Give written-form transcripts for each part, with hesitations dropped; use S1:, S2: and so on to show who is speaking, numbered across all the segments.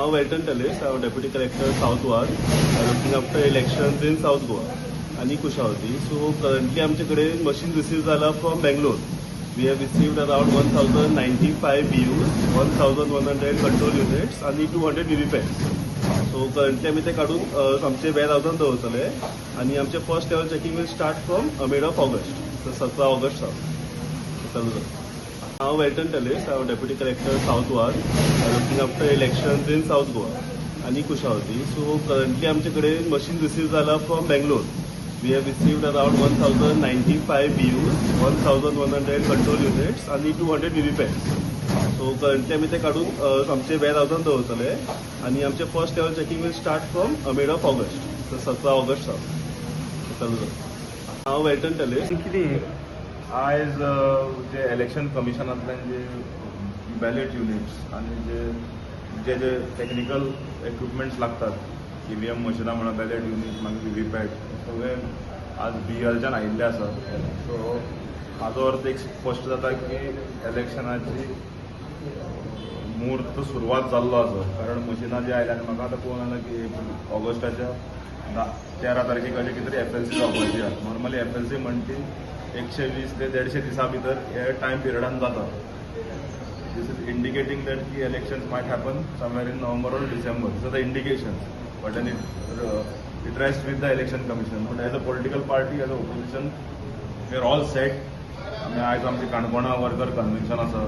S1: हांव वेल्टन टेलिस. हांव Deputy Collector, South One, looking after elections in South Goa आनी Kushavati. So currently आमचे कडेन मशीन रिसीव जाला from Bangalore. We have received around 1095 BUs, 1100 control units आनी 200 VVPATs. So currently आमी ते काडून आमचे वेअर हावसान दवरतले आनी आमचे first level checking will start from mid of August. So 17 August सावन चालू जाता. हांव वेल्टन टेलिस. हांव Deputy Collector, South One, looking after elections in South Goa आनी कुशावती. सो करंटली आमचे कडेन मशीन रिसीव जाला from Bangalore. We have received around 1095 BUs, 1100 control units आनी 200 VVPATs. So currently आमी ते काडून आमचे वेअर हावसान दवरतले आनी आमचे first level checking will start from mid of August. So 17 August सावन चालू जाता. हांव वेल्टन टेलिस.
S2: कितें?
S3: आयज जे इलेक्शन कमिशनांतल्यान जे बॅलेट युनिट्स आनी जे जे जे टॅक्निकल इक्विपमेंट्स लागतात, ईव्हीएम मशिनां म्हणा, बॅलेट युनिट, मागीर व्हीव्हीपॅट, सगळे आज बीईएलच्यान आयिल्ले आसा. सो हाजो अर्थ एक स्पश्ट जाता की इलेक्शनाची मुहूर्त सुरवात जाल्लो आसा, कारण मशिनां जी आयल्या आनी म्हाका आतां पळोवंक आयलां की ऑगस्टाच्या 13 तारखेक अशें कितें तरी एफएलसी जावपाची आसा. नॉर्मली एफएलसी म्हणटी 120 ते 150 दिसां भितर हे टायम पिरियडान जाता. This is indicating that की elections might happen somewhere in November or December. These are the indications, but then it rest with the Election Commission. But as a political party, as a opposition, we are all set. आमी आयज आमचे काणकोणा worker convention आसा,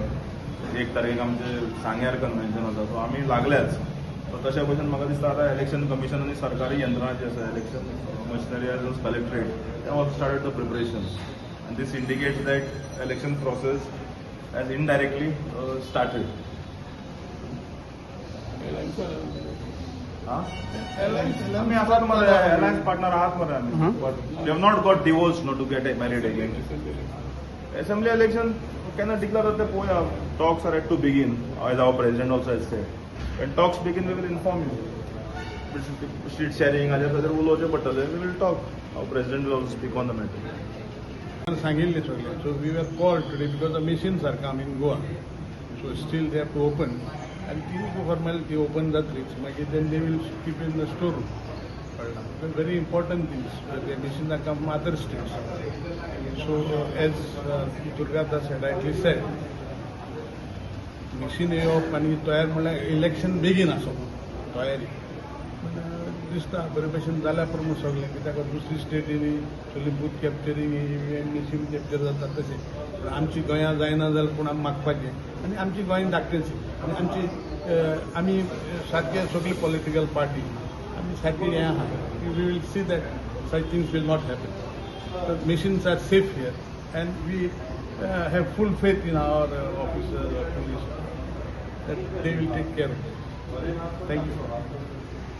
S3: 1 तारखेक आमचे सांग्यार convention आसा. So आमी लागल्याच. सो तशा भशेन म्हाका दिसता आतां इलेक्शन कमिशन आनी सरकारी यंत्रणा जी आसा, election machinery as collectorate, they also started the preparations and this indicates that election process has indirectly started. हा? आमी आसात मरे, अलायन्स पार्टनर आहात मरे आमी, but we have not got divorce, no, to get married again. Assembly election केन्ना declare जाता ते पळोवया. Talks are yet to begin, as our president also has said. When talks begin, we will inform you. Seat sharing हाजेर खातीर उलोवचें पडटलें. We will talk. Our president will also speak on the matter.
S2: सांगिल्लें सगळें. So we were called today because the machines are come in Goa, so still they have to open आनी ती formality open जातलीच. मागीर then they will keep in the store room. कळ्ळा? Very important things. The machines are come from other states. So as Durgadas had rightly said, machine येवप आनी तयार म्हणल्यार election बेगीन आसप तयारी. दिसता बरे भशेन जाल्या प्रमाण सगळें, कित्याक दुसरी स्टेटींनी सगळी booth capturing, EVM machine capture जाता तशें. पूण आमची गोंयां जायना जाल्यार पूण आमी मागपाचें आनी आमची गोंय धाकटेची आनी आमची आमी सारके सगळी पॉलिटिकल पार्टी आमी सारके हें आहा. We will see that such things will not happen. The machines are safe here and we have full faith in our officers or police that they will take care of it. Thank you.